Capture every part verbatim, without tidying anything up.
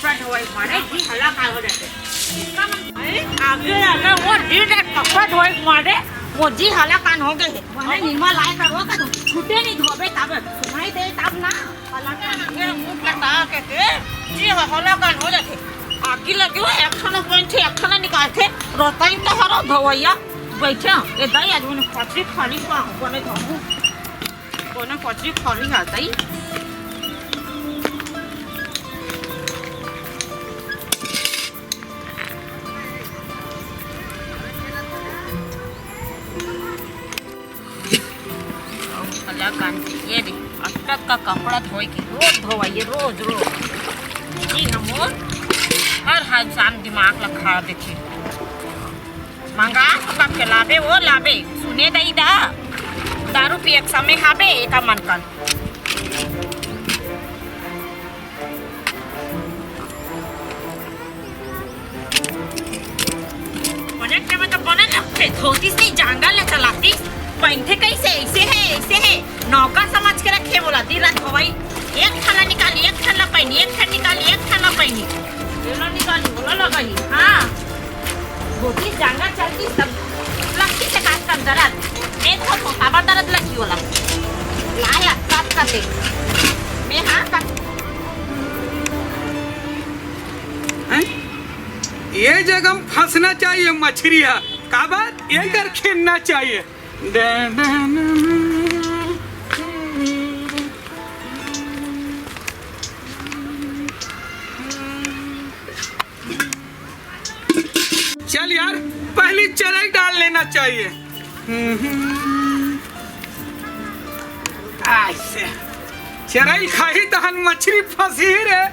कपड़ा धोए मारे जी हला कान हो जाथे। अरे, आगे, आगे वो दिन रात कपड़ा धोए मारे, वो जी हला कान हो गए हे। माने निरमा लाए का रोक दो, छुट्टे नहीं धोबे तब, सुनाई दे तब ना। हला कान, ये मुंह कटा के, के, जी हला कान हो जाथे। आगी लगे हो, एक ठन बन थे, एक ठन निकाल थे, रोताई तो हरो धोवैया, बैठे, ये दाई आज मैंने पटरी खाली पा, बने धोबू। कोनो पटरी खौली हा तई। अलग आंटी, ये दे, अब तक का कपड़ा धोए के, रोज धोवाइए, रोज, रोज। जी, हम वो हर, हर इंसान दिमाग ला खा देथे। मंगा, ओका के लाबे, वो लाबे। सुने दई दा, दारू पिए के समय हाबे, एका मन कन। बने के में तो बने लगथे, धोतीस नहीं, जांगर ले चलातीस, पहिनथे कैसे, ऐसे है, ऐसे है। नौकर समझ के रखे बोला, दिन रात धोवाई। एक ठन ला निकाली, एक ठन ला पहिनी, एक ठन निकाली, एक ठन ला पहिनी। ये ला निकाली, बोला लगाई। हाँ। धोतीस जांगर चलतीस तब लगतीस एकाध कन दरद। मैं तो काबर दरद लगी बोला। लाया, कब कते। मैं हाँ, कब। हैं? ये जगह में फंसना चाहिए मछली है। काबर? ये कर खेलना चाहिए। चल यार, पहले चराई डाल लेना चाहिए। ऐसे चराई खाही तहन मछली फंसी रे।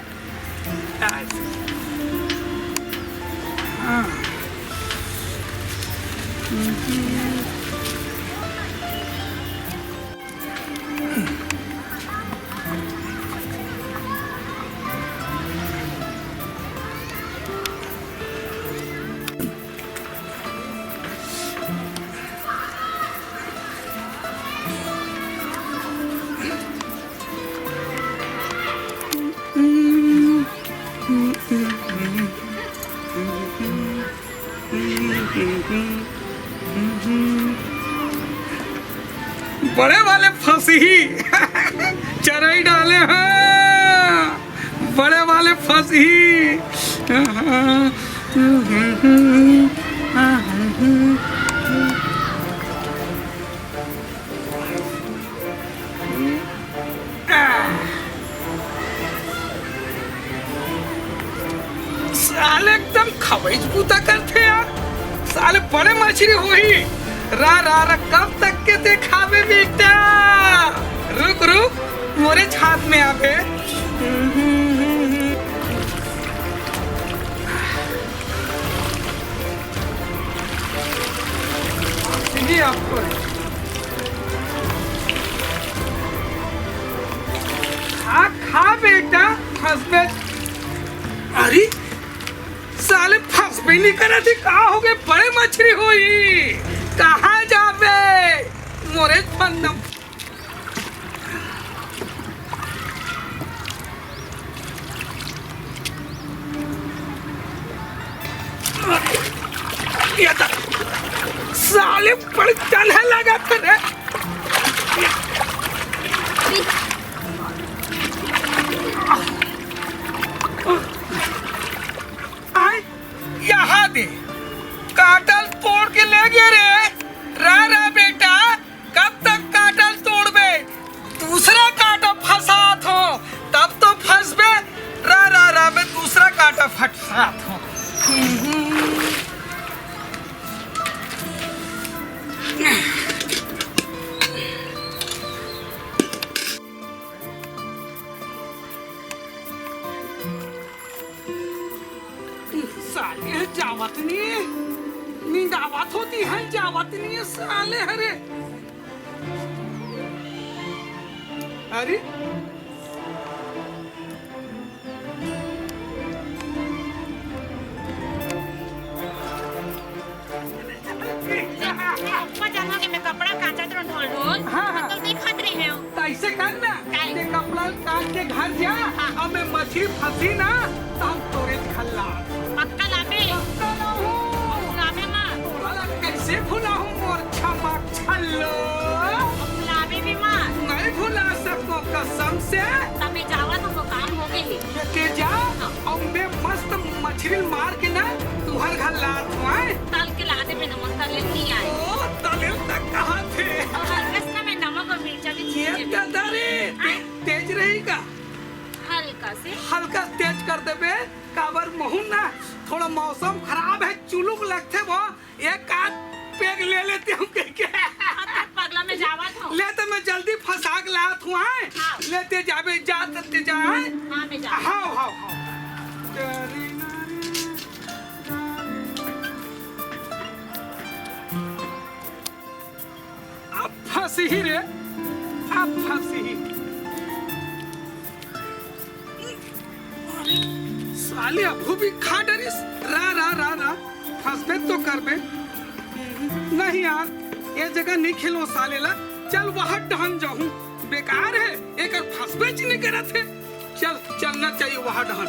ऐसे। हाँ। बड़े वाले फंसही। चराई डाले हैं, बड़े वाले फंसही। साले एकदम खवैच बूता करथे यार। साले बड़े मछली होही। रा, रा, रा, कब तक के देखाबे बेटा? रुक, रुक, मोरे छात में आबे। जी, आपको। खा, खा बेटा, फंसबे। अरे, साले फंसबे नहीं करा थी, का हो गए? बड़े मछली होई, कहाँ जाबे? मोरे फंदम। ये तो साले बड़े चलहे लगा थे रे। आय, यहाँ दे, काटल तोड़ के ले गए रे। रा, रा बेटा, कब तक काटल तोड़बे? दूसरा काटा फंसात हो, तब तो फंसबे। रा, रा, रा, मैं दूसरा काटा फंसात हो। साले ह जावत नहीं, निंदावत होती है, जावत नहीं है साले हरे। अरे, ऊपर जाना के मैं कपड़ा काचा तो ढोल ढोल, हाँ, हाँ। तो नहीं खात रहे हो। अइसे कर ना, काय? ते कपड़ा काट के घर जा, हाँ। अउ मैं मछरी फंसी ना, त हम तोरे घर ला। पक्का लाबे? पक्का लाहूं। भुलाबे मत। भला कइसे भुलाहूं मोर छमक छल्लो? भुलाबे भी मत। नइ भुला सकों कसम से। त मैं जावत हों, काम होगे हे। लेते जा, हाँ। अउ मैं मस्त मछरी मार के ना, तुंहर घर लात हों, आय? तल के ला देबे ना, मोर तले नइ आय। ओ, तले तक कहाथे? हल्का सा ना मैं नमक अउ मिर्चा भी छीट ये देबे। दादा रे, ते-, आय? तेज रही का? हल्का से। हल्का तेज कर देबे, काबर महूं ना, थोड़ा मौसम खराब हे, चुलुक लगथे वो, एक आध पेग ले लेते हों कहिके। अब तक पगला मैं जावत हों। ले त मैं जल्दी फंसा के लात हों, आय? हाँ। लेते जाबे, जा तते जा, आय? हाँ, मैं जावत हों। हाव, हाव, हाव। अब फंसही रे, अब फंसही। साले अभू भी खा डरिस। रा, रा, रा, रा। फंसबे तो करबे। नहीं यार, ये जगह नइ खेलों साले ला। चल वहाँ डहन जाहूं। बेकार हे, एकर फंसबेच नइ करत हे। चल, चलना चाहिए वहाँ डहन।